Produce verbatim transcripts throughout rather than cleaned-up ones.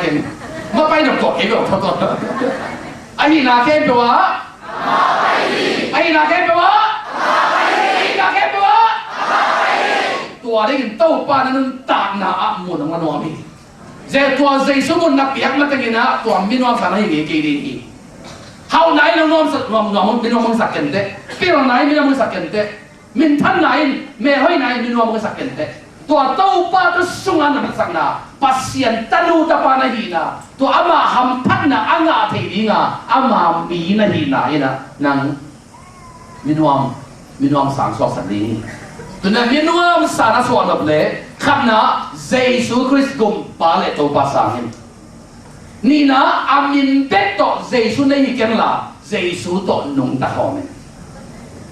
Ken mapai nop tawh kei beuh tawh tawh. Ahihna khempeuh ah, ahihna khempeuh ah, ahihna khempeuh ah, tua dingin Topa na nuntakna ah mun hong la nuam hi. Ze tua Jesu mun na piak matengin ah tua minuam sa na hi ngei kei ding hi. Hauhna in hong nuam sa, nuam, nuam, minuam hong sak kenteh. Pilna in minuam hong sak kenteh. Minthanna in, melhoihna in minuam hong sak kenteh. Tua Topa tu sungah na matsakna, Pasian tanu tapa na hihna, tua ama hamphatna a ngah thei dinga ama mi na hihna in ah nang minuam, minuam sang suaksak ding hi. Tuna minuam sa na suak nop le khatna Jesu Khrist gumpa le Topa sang in. Nihna a min bek tawh Jesu nei hi kenla Jesu tawh nungta khawm in.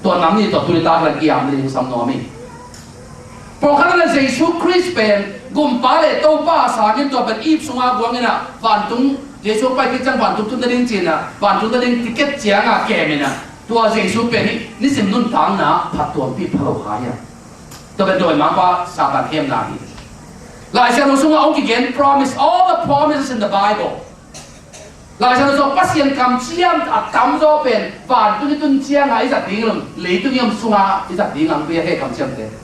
Tua nam nih tawh tuni tak la kiam ding sam nuam hi. Pawlkhat na Jesu Khrist pen gumpa le Topa sangin tua pen ip sungah guangin ah vantung Jesu pai khit ciang vantung tun nading ci-in ah vantung nading ticket ciangah kem in ah tua Jesu pen hi nisim nuntakna phattuampi pha lo kha hi a. Tua pen dawimangpa Satan hemna hi. Laisiangtho sungah hong kigen promise, all the promises in the Bible. Laisiangtho sungah Pasian kamciam a tamzaw pen vantung i tun ciangah i zat ding lo, leitung i om sungah i zat ding ang pia he kamciamte.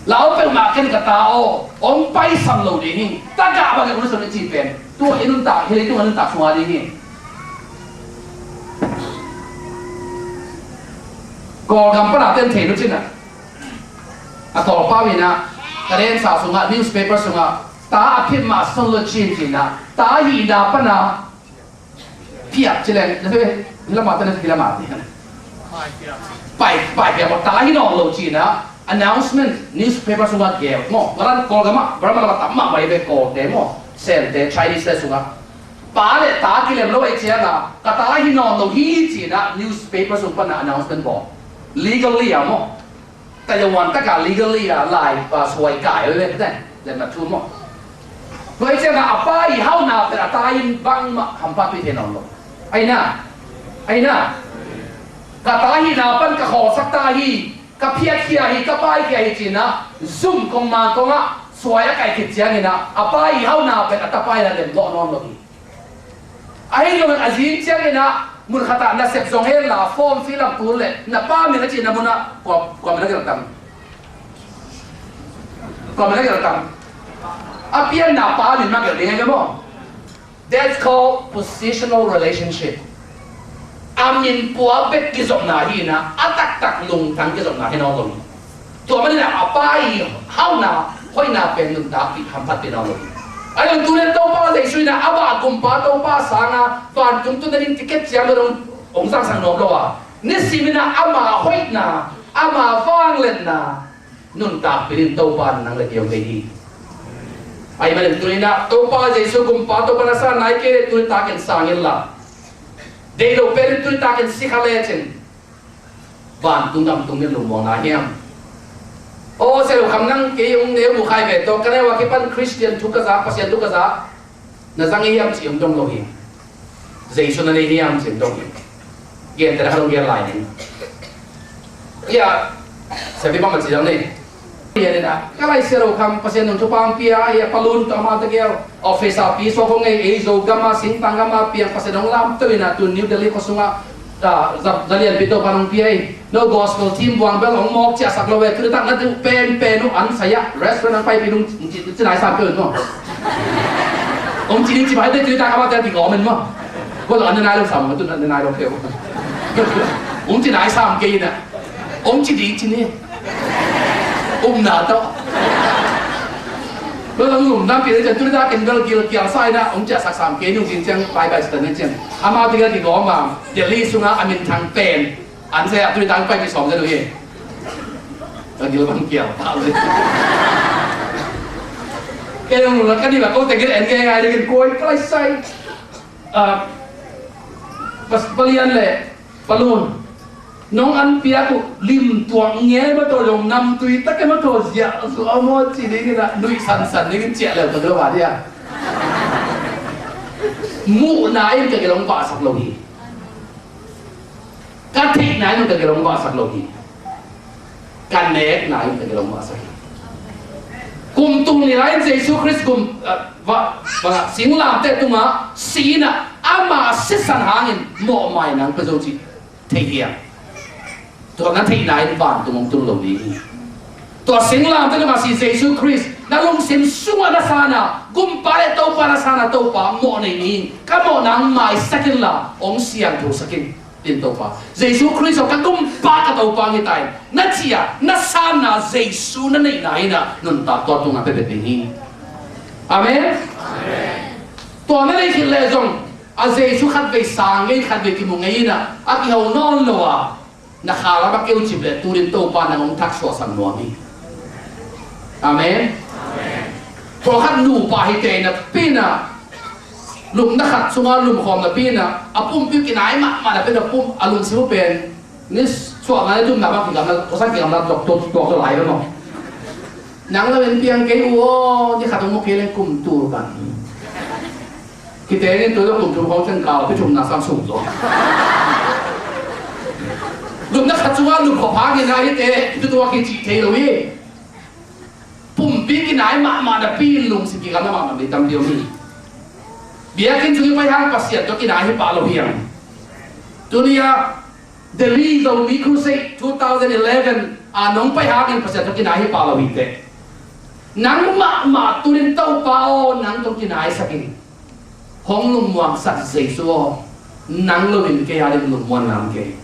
Lau peuhmah ken ka ta aw, hong paisam lo ding hi, tagah bangin hong sung i ci pen tua i nuntak, hi leitung a nuntak sungah ding hi. Kawlgam pana ten thei nu cin ah a tawlpau in ah ka densa sungah newspaper sungah ta a phit mah son lo cin cin ah ta hihna pana phiat ci leng na thei hi lama te na hi lama te pai pai phiat maw ta hi nawn lo cin ah announcement newspaper sungah gel maw. Baran Kawlgam ah Burma lam ah tam mah mai ve Kawlte maw Sente Chinese te sungah pa le ta kilem lo ei ciangah ka ta hi nawn lo hi cin ah newspaper sung pana announcement bawl legally ah maw. Taiwan taka legally a lai pa suai kai oi ve te le na thu maw. Tua i ciangah a pa i hauhna pen a ta in bangmah hampatpih thei nawn lo. Aina, aina ka ta hihna pan ka khawlsak ta hi, ka phiatkhia hi, ka paikhia hi cinah zum kong man kongah suai a kaih khit cianginah a pa i hauhna pen a tapa inah lemlawh nawn lo hi. Ahi zongin a zing cianginah mun khatah nasep zong henla form fill up tul le na pa min a cihna munah kua, kua min a gelh tam? Kua min a gelh tam? A pianna pa min mah gelh ding ahi ve maw? That's called positional relationship. A min pua bek kizopna hi inah a taktak lungtang kizopna hi nawn lo hi. Tua maninah a pa i hauhna hoihna pen nuntakpih hamphatpih nawn lo hi. Ahi zong tunian Topa Jesu inah amah a gumpa Topa sanga vantung tun nading ticket ciang lo dong hong zangsak nuam lo a, nisiminah ama hoihna, ama vangliatna nuntakpih in Topa in nang le kei hong deih hi. Ahi manin tuninah Topa Jesu gumpa Topa na sa nai kei le tuni takin sang inla, deih lo pen in tuni takin si kha lecin vantung gam tung ding lungmuang na hiam? Aw, Sia Lo Kham, nang kei hong neu mu khai ve tawh ka neu a kipan Khristian thu ka za, Pasian thu ka za, na zang i hiam cih hong dong lo hi. Jesu na nei hiam cih hong dong hi. Gente na kha dong gen lai ning. Ia, Sia Pi bang ma ci dong ni. Ia, ka lai Sia Lo Kham, Pasian nong thupha hong pia, ia, palun tawh amau tegel office a pi suak hong ngei, ei Zogam a, singtang gam a piang Pasian hong lamto inah tu New Delhi khua sungah, ah, za, za lianpi Topa nong pia hi. No gospel team buang bel hong mawk ciahsak lo ve, tu tak na duh penpen uh an sai ah restaurant ang paipih nung ci, ci nai sam peuh un maw? Hong ci ding ci pai te tu tak a ba te kigawm in maw? Ko lo an na nai lo sam, tu na nai lo peuh. Hong ci nai sam kei inah hong ci ding ci ni. Umna tawh. Bel hong lum nampi le cian tu le ta ken bel gil kial sa inah hong ciahsak sam kei nung cin ciang bye bye ci ta nen cian. Amau tigel kigawm a Delhi sungah a minthang pen an sai ah tu le ta hong paipih sawm zen uh hi. Ka gil bang kial pah le. Kei hong lum la ka nih bang ko te gil en kei ngai le ken koi ka lai sai. Ah, pas palian le palun. Nong an piak uh lim tuak nge ma tawh zong namtui tak e ma tawh ziah zuah maw ci dingin ah nuih sansan dingin ciah leu ka gilo a dia. Muhna in ka gilong pahsak lo hi. Ka theihna in ka gilong pahsak lo hi. Ka nekna in ka gilong pahsak hi. Kum Tul ni lai-in Jesu Khrist gum, ah, va, va, singlamteh tungah si-in ah ama sisan hangin mawhmaina hong pia zo cih thei hiam? Tua na theihna in vantung hong tung lo ding hi. Tua singlamteh tungah si Jesu Khrist na lungsim sungah na san a, Gumpa le Topa na san a, Topa mawh nei ni, ka mawhna hong maisak inla hong siangthosak in. Tin Topa Jesu Khrist aw, ka Gumpa ka Topa hi ta in na ci a, na sanna Jesu na neihna in ah nuntak tua tungah pia bek ding hi. Amen. Tua na neih khit leh zong a Jesu khatvei sang ngei, khatvei kimu ngei in ah a kiho nawn lo a, na kha lam a keucip leh tu-in Topa nang hong thaksuahsak nuam hi. Amen. Pawlkhat nupa hite napi-in ah lumna khat sungah lumkhawm napi-in ah a pumpi uh kinai mahmah napi-in ah pum, a lungsim uh pen ni suahna ni thumna bang kigamla, khuasan kigamla tuak, tuak, tuak zaw lai bang maw. Nang lo in piang kei uh aw, ni khat hong mu kei leng kum tul kan. Kiteng in tua kum tul khawng ciang kal pi thumna sang sung zaw. Lumna khat sungah lumkhawm hangin ah hite, tua tua kici thei lo hi. Pumpi kinai mahmah napi-in lungsim kigamla mahmah mi tampi om hi. Biakinn sung i pai hang Pasian tawh kinai hi pah lo hi hang. Tuni-a Delhi Zomi Crusade two thousand eleven a nong pai hangin Pasian tawh kinai hi pah lo hi teh. Nang mahmah tu-in Topa aw, nang tawh kinaisak in. Hong lungmuangsak Jesu aw, nang lo in kei a ding lungmuan ngam kei.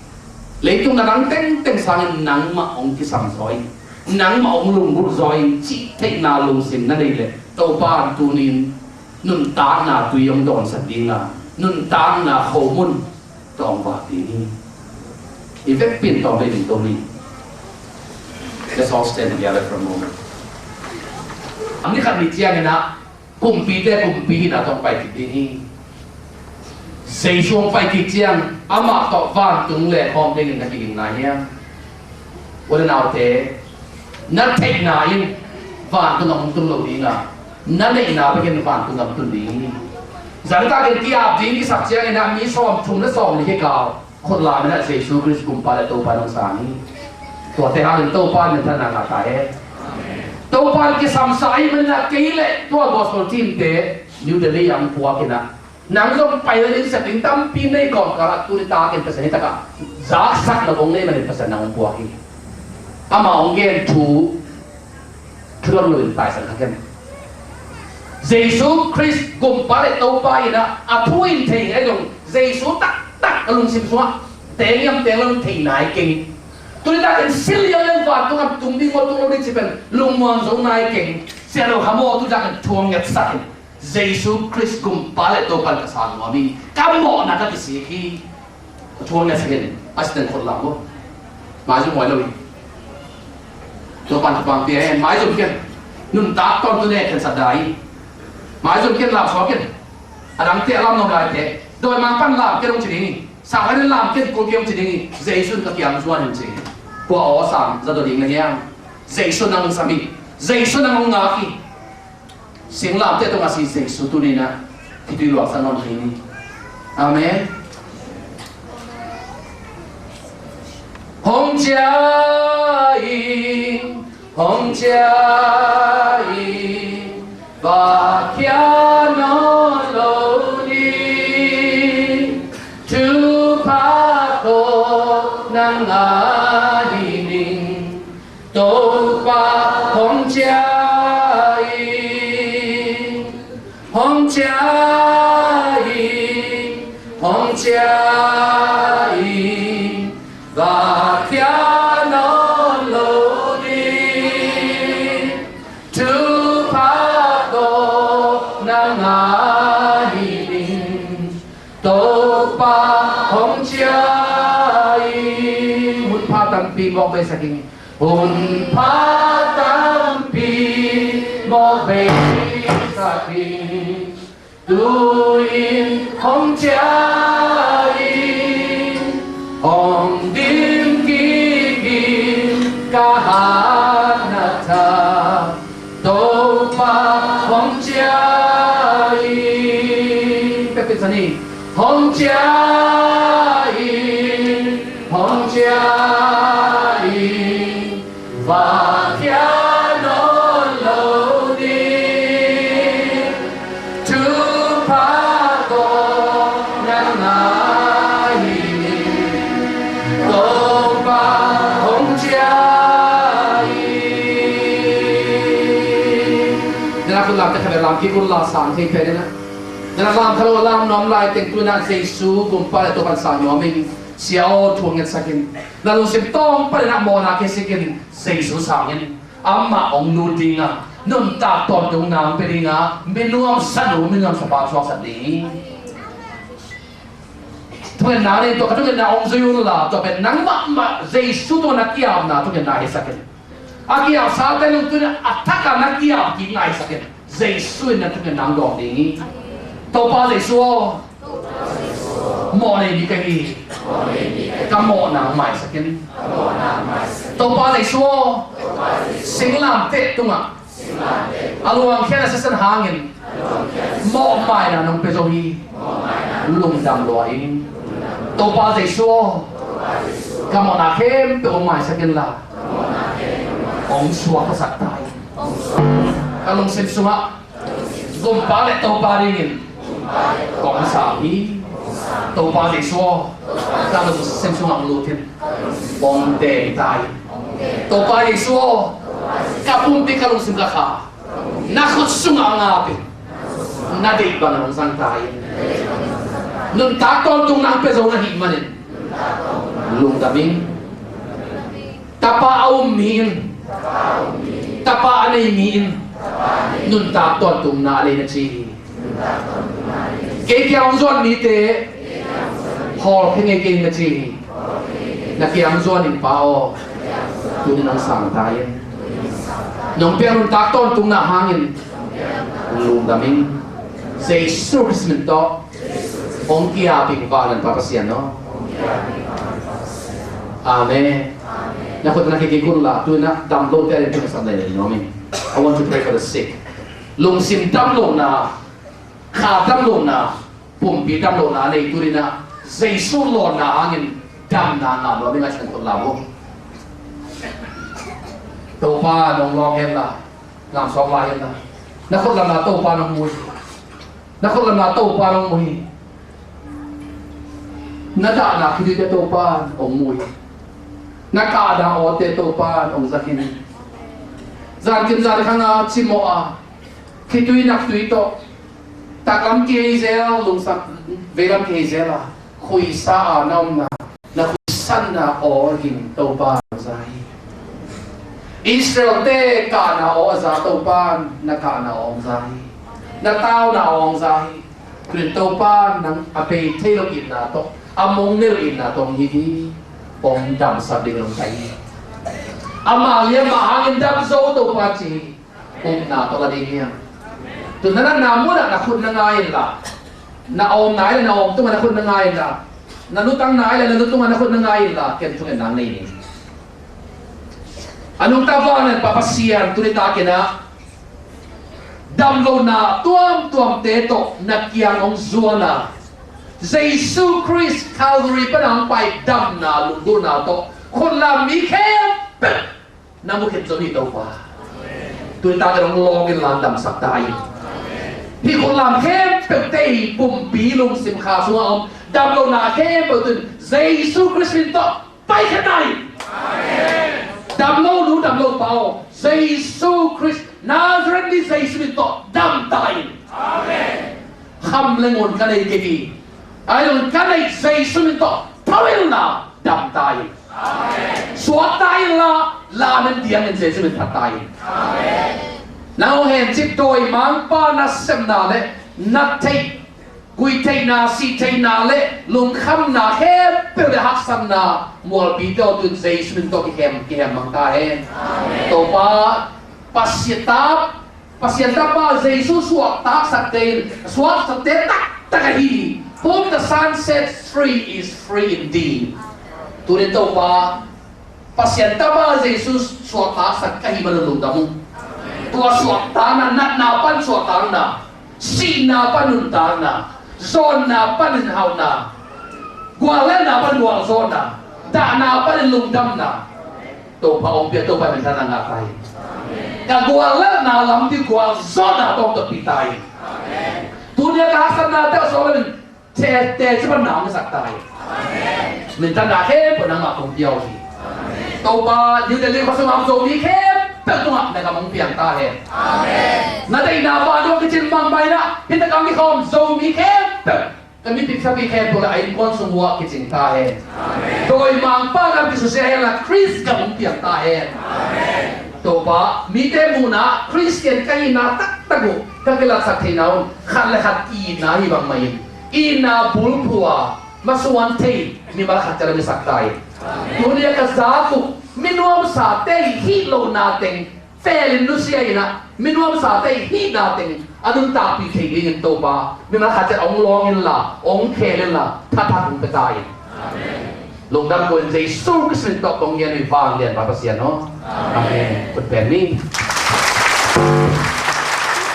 Leitung na dang tengteng sangin nangmah hong kisam zaw in, nangmah hong lunggulh zaw in cih theihna lungsim na nei leh Topa in tuni-in nuntakna tui hong dawnsak ding a, nuntakna khomun tawh hong vak ding hi. I vekpi-in tawm bei ding to ni. Let's all stand together for a moment. A ni khat ni ciangin ah kumpite kumpi hihna tawh hong pai kik ding hi. Jesu hong pai kik ciang amah tawh vantung lehkhawm dingin na kiging nai hiam? U le naute, na theihna in vantung gam hong tung lo ding a, na neihna bekin vantung gam tun ding hi. Zan takin ki-ap ding kisak ciangin ah mi sawmthum le sawmli kikal khut lam in ah Jesu Khrist Gumpa le Topa in hong sang hi. Tuate hangin Topa in minthanna ngah ta hen. Topa in kisamsa ahih manin ah kei le tua gospel team-te New Delhi ah hong puak in ah, nang zong pai le ding sep ding tampi nei kawmkal ah tuni takin Pasian hi takah zaksak na kong nei manin Pasian nang hong puak hi. Amah hong gen thu thu dang lo in taisan kha ken. Jesu Khrist Gumpa le Topa in ah a thu in thei ngei zong Jesu taktak a lungsim sungah teng hiam teng lo in thei nai keng. Tuni takin si lian leng vantung gam tung ding maw tung lo ding cih pen lungmuang zo nai keng. Sia lo kha maw, tu takin thu hong ngetsak in. Jesu Khrist Gumpa le Topa in ka sang nuam hi. Ka mawhna ka kisik hi. Ka thu hong ngetsak in, a siteng khut lam uh. Maizum huai lo hi. Topa in thupha pia hen, maizum ken. Nuntak tawntung ne khensat dai hi. Maizum ken, lamsuak ken. A dangte a lam nuam laite dawimangpa'n lam ken hong ci ding hi. Sangkhatin lam ken kul kei hong ci ding hi. Jesu in ka kiang zuan in ci hi. Kua aw sang za daw ding na hiam? Jesu in nang hong sam hi. Jesu in nang hong ngak hi. Singlamteh tungah si Jesu tuni-in ah khitui luangsak nawn kei ni. Amen. Hong cia in, hong cia in, va khia nawn lo ni. Thupha tawh nang a hi ning. Topa hong cia in, hong cia in, hong cia in, va khia nawn lo ding. Thupha tawh nang a hi ding. Topa hong cia in. Hun pha tampi mawk beisak ing. Hun pha tampi mawk beisak ing. Tu-in hong cia in. Hong dim kik in ka hatna tha. Topa hong cia in. Pepit sani. Hong cia in, hong cia in, va khia nawn lo ni. Lam te kha bek lam kik un la, sang thei pen in ah. Na lam kha lo lam nuam lai teng tu in ah Jesu Gumpa le Topa in sang nuam ing. Sia aw, thu hong ngetsak in. Na lungsim tawng pan in ah mawhna kei sik in, Jesu sang in. Amah hong lut ding a, nuntak tawntung na hong pia ding a, minuamsa nu minuamsa pa suaksak ding. Thungetna nei, tua ka thungetna hong zui un la, tua pen nang mahmah Jesu tungah na ki-apna thungetna hisak in. A ki-ap Satan lungtun a thak a na ki-ap kikna hisak in. Jesu in na thungetna hong dawng ding hi. Topa Jesu aw, mawh nei mi ka hi. Ka mawhna hong maisak in. Topa Jesu aw, singlamteh tungah a luangkhia na sisan hangin mawhmaina nong pia zo hi. Lungdam lua ing. Topa Jesu aw, ka mawhna khempeuh hong maisak in la, hong suaktasak ta in. Ka lungsim sungah Gumpa le Topa dingin kong sam hi. Topa Jesu aw, ka lungsim sungah hong lut in, hong teng ta in. Topa Jesu aw, ka pumpi, ka lungsim, ka kha na khut sungah hong ap in, na deih bangin hong zang ta in. Nuntak tawntung na hong pia zo na hih manin lungdam ing. Tapa a um mi in, tapa a nei mi in nuntak tawntungna a nei na ci hi. Kei kiang hong zuan mite hawlkhia ngei kei na ci hi. Na kiang zuan in, Pa aw, tuni nong sang ta in. Nong piak nuntak tawntungna hangin lungdam ing. Jesu Khrist min tawh hong ki-ap ing, vanglian Pa Pasian aw. Amen. Na khut na kik un la, tu in ah dam lote a ding thungetsak nuam ing. I want to pray for the sick. Lungsim dam lohna, kha dam lohna, pumpi dam lohna a nei tu in ah Jesu lawnna hangin damna ngah nuam ing a, na khut lam un. Topa nong lawng hen la, lamsawk lai hen la, na khut lamna Topa nong mu hi. Na khut lamna Topa nong mu hi. Na dahna khituite Topa in hong mu hi. Na kahna awte Topa in hong za khin hi. Zankim zankhang a cimawh a, khitui naktui tawh, taklam kihei zel, lungsim veilam kihei zel a, khuisa a na omna, na khuisanna aw in Topa hong za hi. Israel-te kahna aw a za Topa in na kahna aw hong za hi. Na tauna aw hong za hi. Tun Topa, nang a bei thei lo itna tawh, a mong nei lo itna tawh hong it hi. Hong damsak ding lungsim hi. Ama liamma hangin dam zo Topa ci hi. Upna tawh la ding hi hang. Tun na natna munah na khut na ngai inla, na omna ai le na om tungah na khut na ngai inla, na lutangna ai le na lutungah na khut na ngai inla, ken thungetna nei ning. A nungta vanglian Pa Pasian, tuni takin ah damlohna tuamtuamte tawh na kiang hong zuan a, Jesu Khrist Calvary pan a hong pai damna lunggulhna tawh khut lam mi khempeuh na mukhia zo ni Topa. Tuni takin hong lawng inla damsak ta in. Hih khut lam khempeuhte i pumpi lungsim kha sungah om damlohna khempeuh tun Jesu Khrist min tawh paikhia ta in. Amen. Damlo nu, damlo pa aw, Jesu Khrist Nazareth mi Jesu min tawh dam ta in. Amen. Kham le ngun ka nei kei hi. Ahi zongin ka neih Jesu min tawh tho inla dam ta in. Amen. Suak ta inla, lamen diangin Jesu min phat ta in. Amen. Nang hong hencip dawimangpa nasepna le na theih, guihtheihna, sihtheihna le lungkhamna khempeuh le haksatna mualpite aw tun Jesu min tawh kikhem, kikhem mang ta hen. Amen. Topa, Pasian tap, Pasian tapa Jesu suahtaksakte in suahtaksakte taktak ahi hi. Whom the Son sets free is free indeed. Tunin Topa, Pasian tapa Jesu suahtaksak ka hih man un lungdam ung. Tua suahtakna, natna pan suahtakna, sihna pan nuntakna, zawnna pan in hauhna, guallelhna pan gualzawhna, dahna pan in lungdamna, Topa hong pia, Topa minthanna ngah ta hi. Ka guallelhna lam ding gualzawhna tawh hong tawpih ta hi. Tuni a ka haksatnate a suak loin te, teci pan na hong sak ta hi. Minthanna khempeuh nangmah kong pia uh hi. Topa, New Delhi khua sungah om Zomi khempeuh khempeuh tungah na gam hong piang ta hen. Amen. Na deihna vanah kicin bangmah in ah, hih takah hong kikhawm Zomi khempeuh, ka mipil sapi khempeuh le a innkuan sung uh ah kicing ta hen. Amen. Dawimangpa gam kisusia hen la Khrist gam hong piang ta hen. Amen. Topa, mite muhna Khristian ka hihna taktak uh ka kilatsak theihna un khat le khat itna hi bangmah in, itna bulphuh a masuan thei mimal khat ciat hong hisak ta in. Tuni a ka zak uh, mi nuamsate ih hih lohna teng felin nusia in ah, mi nuamsate ih hihna teng a nuntakpih thei dingin Topa, mimal khat ciat hong lawng inla, hong khel inla, thathak hong pia ta in. Lungdam ko in, Jesu Khrist min tawh kong ngen uh hi, vanglianpa Pasian aw. Amen. Khut beng ni.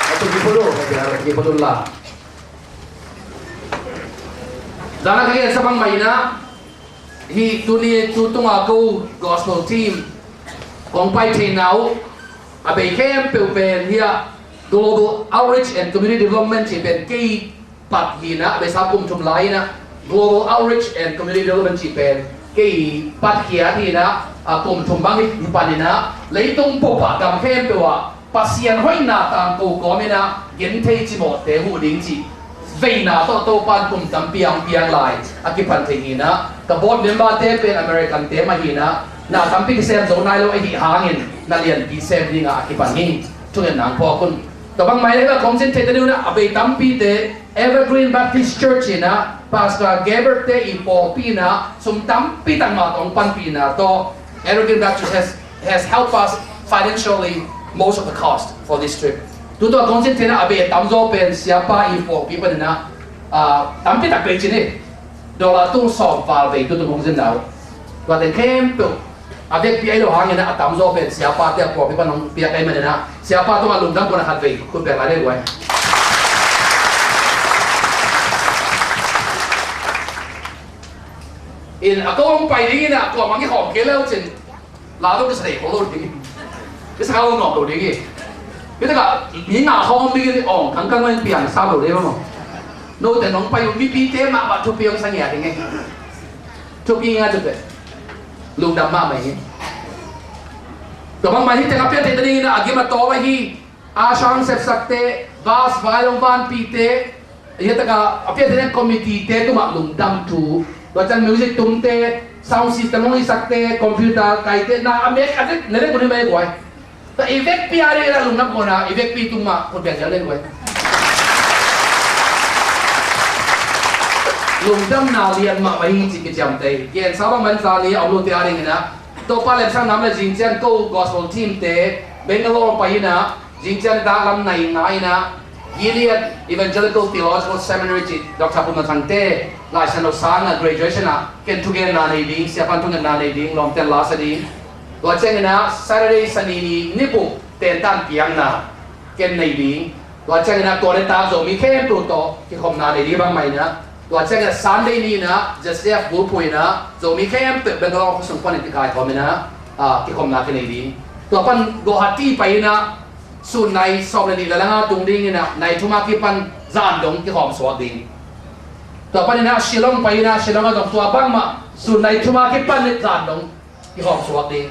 A tung kiphut uh, a tung kiphut uh la. Dana ka gensa bangmah in ah, hih tuni tu tunga ko gospel team kong pai theihna uh, a bei khempeuh pen hih ah Global Outreach and Community Development cih pen kei pat hi in ah, a beisa kum thum lai in ah Global Outreach and Community Development cih pen kei patkhiat hi in ah, a kum thum bang hi pan in ah, leitung bup ah gam khempeuh ah Pasian hoihna tangko kawm in ah genthei cimawhte huh ding cih veina tawh Topa'n kum tampi a hong piang lai a kipan thei hi in ah, ka board member-te pen American-te mah hi in ah, na tampi kisem zo nai lo ahih hangin na lianpi sem dingah a kipan hi. Thungetna hong phawk un. Tua bangmah in ah kong cin theihte ding un ah, a bei tampite Evergreen Baptist Church in ah Pastor Gabriel-te ii pawlpi in ah sum tampi tak mah tawh hong panpihna tawh Evergreen Baptist has, has helped us financially most of the cost for this trip. Tu tua kong cin theihna a bei a tamzaw pen siapa ii pawlpi panin ah, ah, tampi tak bei cin hi. Dollar tung sawm val bei tu tua kong cinna uh. Tua teng khempeuh a vekpi ahi lo hangin ah a tamzaw pen siapate a pawlpi pan hong piak ahih manin ah, siapa tungah lungdam ko in, a khat vei khut beng lai ni guai. In a ko hong pai ding in ah, kuamah kikhawm kei le uh cin, la dong kisa thei kho lo ding hi. Kisa kha lo nuam lo ding hi. Hih takah mi ngah khawm ding hi, awng kangkang lo in piang sam lo ding hi maw. Note nong pai uh mipite mahmah thupi hong sa ngiat ding hi. Thupi ngiat uh teh. Lungdam mahmah hi. Tua bangmah hi teh, a piatheihte ding in ah, a gim a tawm ahi a sang sepsakte, bas vai longvanpite, hih takah a piatheihna committee-te tungah lungdam thu. Tua ciang music tumte, sound system hong hisakte, computer kaite, na a mek a dek, na dek un hi mai guai. Tua i vekpi a ding in ah lungdam ko in ah, i vekpi tungah khut beng ziau len guai. Lungdamna lian mahmah hi cih kiciamteh. Gensa bangmah in zani a om lote a ding in ah, Topa lemsang nam le zingciang ko gospel team-te Bangalore pai in ah, zingciang dak lam nai nga in ah, Gilead Evangelical Theological Seminary cih Doctor Pu Mang Thang-te Lai Siangtho sang a graduation ah ken thugenna nei ding, siapa'n thugenna nei ding, lawmte'n la sa ding. Tua ciangin ah Saturday, Sani ni nibuh tentan piakna ken nei ding. Tua ciangin ah tua nitak Zomi khempeuh tawh kikhopna nei ding bangmah in ah, tua ciangin ah Sunday ni in ah J C F bulphuh in ah Zomi khempeuh Bangalore khuasung panin kikaikhawm in ah, ah, kikhopna kinei ding. Tua pan Guwahati pai in ah sun nai sawm le nih le nga tung ding in ah, nai thum a kipan zan dong kikhawm suak ding. Tua panin ah Shillong pai in ah, Shillong ah zong tua bangmah sun nai thum a kipan zan dong kikhawm suak ding.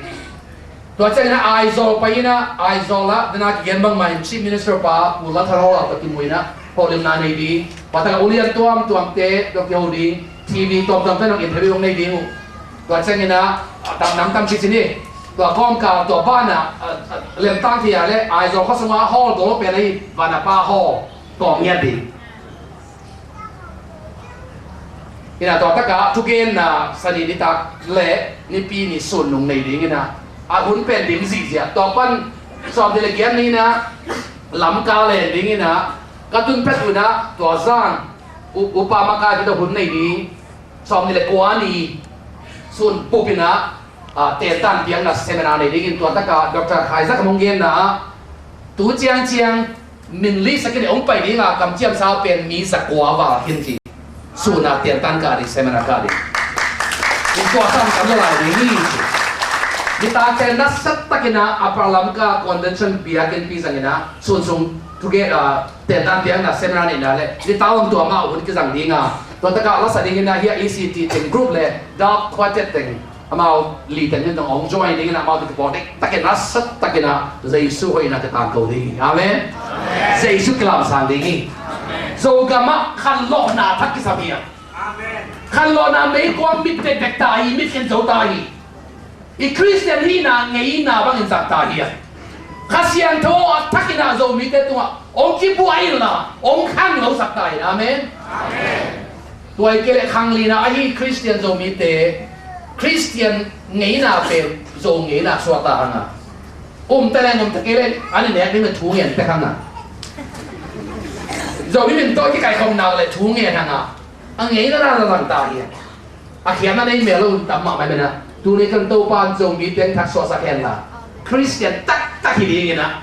Tua ciangin ah Aizawl pai in ah, Aizawl ah dena kigen bangmah in Chief Minister pa Pu Lalthanhawla tawh kimu in ah holimna nei ding. Tua takah ulian tuamtuamte tawh kiho ding, T V tuamtuamte tawh interview hong nei ding uh. Tua ciangin ah, a tam nam tam ci ci ni. Tua kawmkal tua banah, ah, ah, lemtang thei a leh Aizawl khuasung ah hall gol pen ahi Vanapa Hall kawm ngiat ding. In ah tua takah thugenna Sani nitak le Nipi ni sun nung nei ding in ah, a hun pen dim zihziah. Tua pan sawmnih le giat ni in ah Lamka len ding in ah, ka tun phet un ah tua zan u-, upa makaite tawh hun nei ding. Sawmnih le kua ni sun bup in ah, ah, tentan piakna seminar nei dingin tua takah Doctor Khai Za Kham hong genna ah, tu ciangciang min list a kinei hong pai ding a kamciamsa pen mi zakua val khin ci. Sun a tentan kah ding, seminar kah ding. In tua san kam lai ding hi ci. Nitakte nasia takin ah Upper Lamka Convention biakinnpi zangin ah sun sung thugen, ah, tentan piakna seminar neihna le nitak om tua mah hun kizang ding a, tua takah lasa dingin ah hih a E C T teng group le Dub Quartet teng Amau liten in dong hong join ding in amau te kipawl dek takin a sat takin a Jesu hoihna te tangko ding hi. Amen. Jesu kilamsang ding hi. Zogam ah khanlawhna thak kisam hi a. Khanlawhna meikuang mit bekbek ta hi, mit khen zo ta hi. I Khristian hihna ngeina bangin zang ta hi a. Kha Siangtho a thakin a Zomite tungah hong kibuailna hong khang lo sak ta hi. Amen. Tua i kei le khang lina ahi Khristian Zomite Khristian ngeina pen Zo ngeina suak ta hanga. Um ta leng um ta kei le an i nek ding le thu ngen pek hanga. Zomi min tawh kikaikhawm nak le thu ngen hanga. A ngeina na zang ta hi. A khiatna nei mel lo tam mahmah mena. Tuni kan Topa in Zomi teng thak suaksak hen la. Khristian taktak hi dingin a.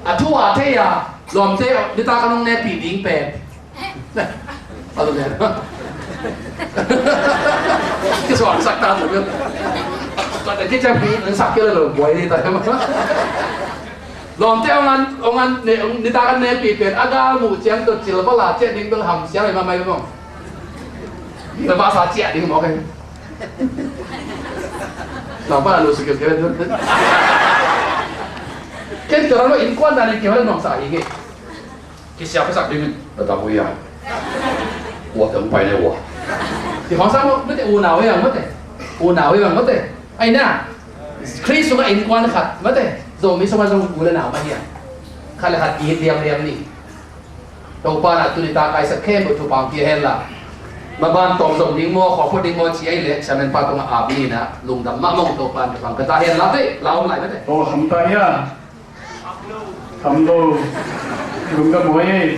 A thu a thei a lawmte nitak a nong nepi ding pen. A lo nen. Kisuaksak ta lo. Ka te kiciam hi nang sak kei lo buai ni ta. Lawmte ong an ong an ne nitak a nepi pen a gal mu ciang to cil bala ciah ding bel ham siang ma mai mong. Ina ba sa ciah ding mawk hi. Nang pa lu sikit kira tu. Ken kira lo innkuan dan in kira nong sa hi nge. Kisiap sak ding na ta hu ya. Wa tang pai ne wa. Ti hong sa mo mate u na we yang mate. U na we yang mate. Ai na. Khrist sunga innkuan khat mate. Zomi sunga zong u le nau mah hi a. Khat le khat it liamliam ni. Topa na tuni ta kaisak khempeuh thupha pia hen la. Maban tawm zong ding maw, khuaphot ding maw ci a i le siamen pa tungah ap ni na lungdam mahmah ung. Topa na thupha pia ta hen la te, la om lai mate. Aw, kham ta hia. Kham lo. Lungdam huai ei.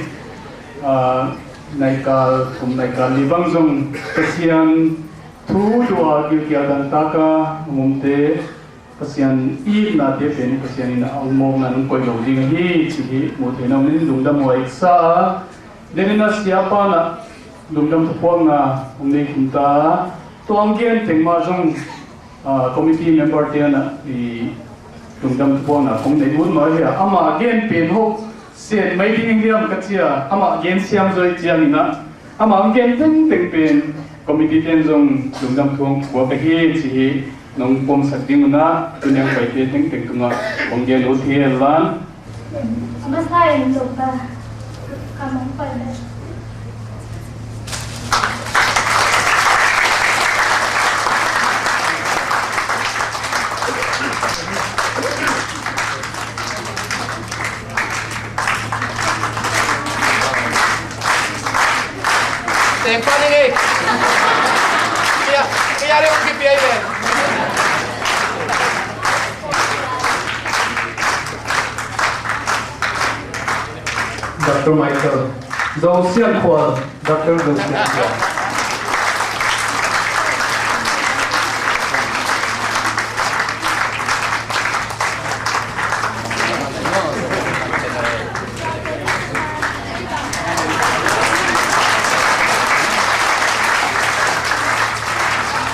Ah, naikal, kum naikal li bang zong Pasian thu dua gilkial dang taka ngumte Pasian itnate pen Pasian in a hong mawkna nong koih lo ding ahi cih hi muh theihna om in lungdam huai sa a. Denin a siapa na lungdam thupuakna hong nei khum ta a. Tua hong gen teng mah zong, ah, committee member te na i lungdam thupuakna hong nei ut mah hi a. Amah gen pen ho Sen mai ding liam ka cia, amah gen siam zaw i ciangin ah, amah hong gen tengteng pen committee ten zong lungdam thu hong puak ahi ci hi. Nong pomsak ding un ah, tuniang paite tengteng tungah hong gen ut hi. Lan. A masa in Topa, ka mong pai le. Teng pan ing ei. Kaya, kaya le kipia i le. Doctor Michael Zo Sian Khual. Doctor Zo Sian Khual.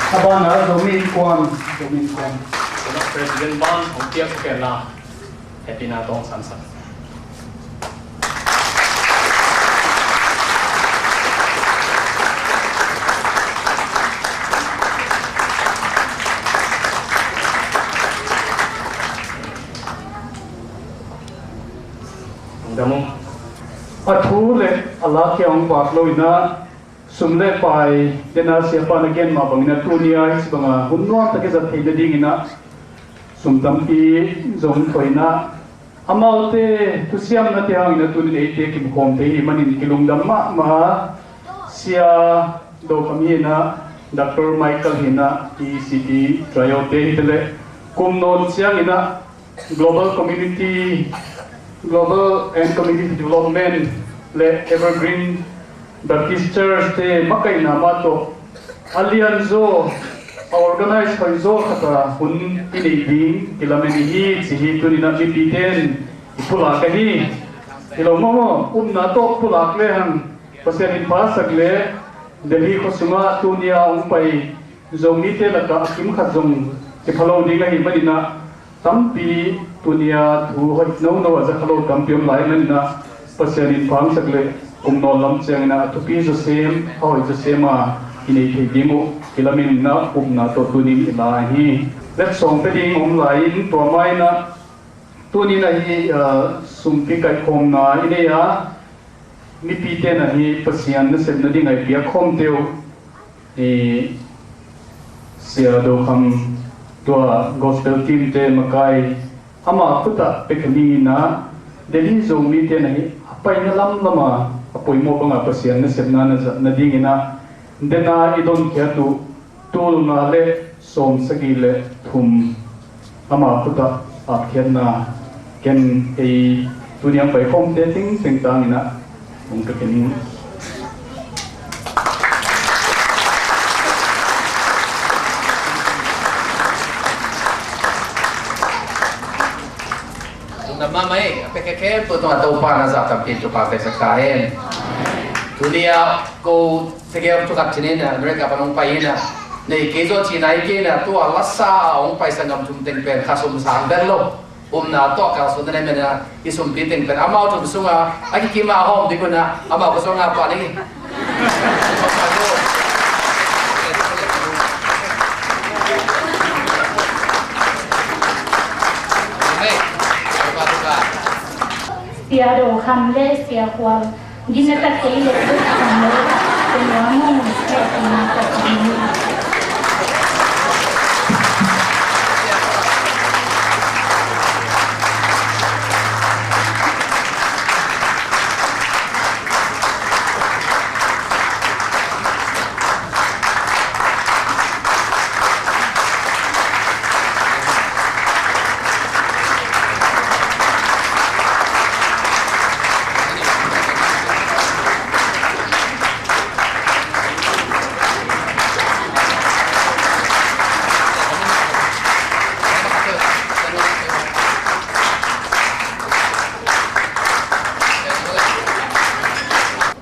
A banah Zomi Innkuan, Zomi Innkuan. President ban hong piak kena. Happy na tong samsam. A thu le a la kia hong vak lo in ah, sum le pai dena siapa na gen mah bangin a tuni a hih banga hun nuam tak i zat theih nadingin ah sum tampi zong thoina amaute thusiamnate hangin a tunin eite kimkhawm thei hi manin kilungdam mahmah. Sia Dokam hi in ah, Doctor Michael hi in ah, E C T Trio te hi te le kum nawn ciangin ah Global Community, Global and Community Development le Evergreen Baptist Church te makaihna mah tawh a lianzaw, a organize hoihzaw khata hun i neih ding kilamen i hi ci hi. Tuninah mipite in i pulak ahi. Hi lo maw maw, upna tawh pulak lehang Pasian in phasak le Delhi khua sungah tunia hong pai Zomite lakah a kim khat zong kipha lo ding ahih maninah tampi tunia thu hoih nono a za kha lo tampi om lai maninah Pasian in phasak le kum nawn lam cianginah a thupi zawsem a hoih zawsem a i nei thei ding uh, i lamin na upna tawh tunin i la hi. Letsong pe ding om lai-in tua maina tunin ahi, ah, sumpi kaikhawmna i nei a, mipite na hi Pasian nasepna ding a i piak khawmte uh, i Sia Do Kham tua gospel team te makai ama khutah pekha dingin ah Delhi Zomite na hi a paina lamlama a poimawh banga Pasian nasepna na zat nadingin ah dena i donkhiat uh tul nga le sawmsagih le thum ama khutah atkhiatna ken ei tuniang paikhawmte tengteng tangin ah hong ka ken. Lungdam mahmah ei, a pekkhempeuh tungah Topa in a zah tampi in thupha piaksak ta hen. Tuni-ah ko tegel thukhat cinin America pan hong pai in ah, nei kei zaw cihna hi kei in ah, tua lasa a hong pai sanggam thum teng pen kha sum sang bel lo. Upna tawh kalsuan na nei man in ah, i sumpi teng pen amau thum sungah a kikim a hawm ding un ah, amau khut sungah pah ding hi. Sia Do Kham le Sia Khual, gina tak kei le, tua mong sia.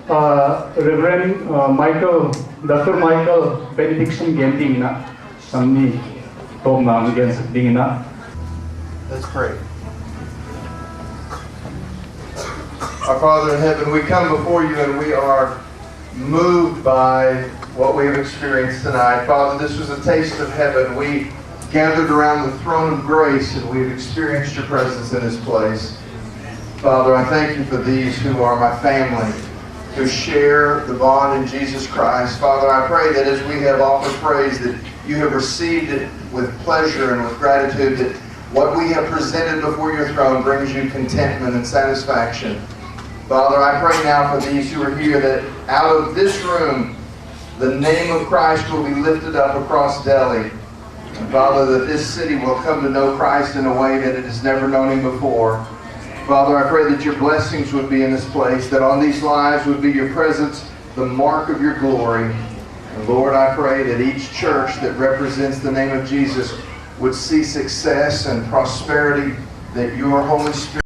Uh, Reverend, uh, Michael, Doctor Michael benediction gen ding in ah, samni tawmna hong gensak ding in ah. Let's pray. Our Father in heaven, we come before you and we are moved by what we have experienced tonight. Father, this was a taste of heaven. We gathered around the throne of grace and we've experienced your presence in this place. Father, I thank you for these who are my family, who share the bond in Jesus Christ. Father, I pray that as we have offered praise, that you have received it with pleasure and with gratitude, that what we have presented before your throne brings you contentment and satisfaction. Father, I pray now for these who are here, that out of this room, the name of Christ will be lifted up across Delhi. And Father, that this city will come to know Christ in a way that it has never known him before. Father, I pray that your blessings would be in this place, that on these lives would be your presence, the mark of your glory. And Lord, I pray that each church that represents the name of Jesus would see success and prosperity, that your Holy Spirit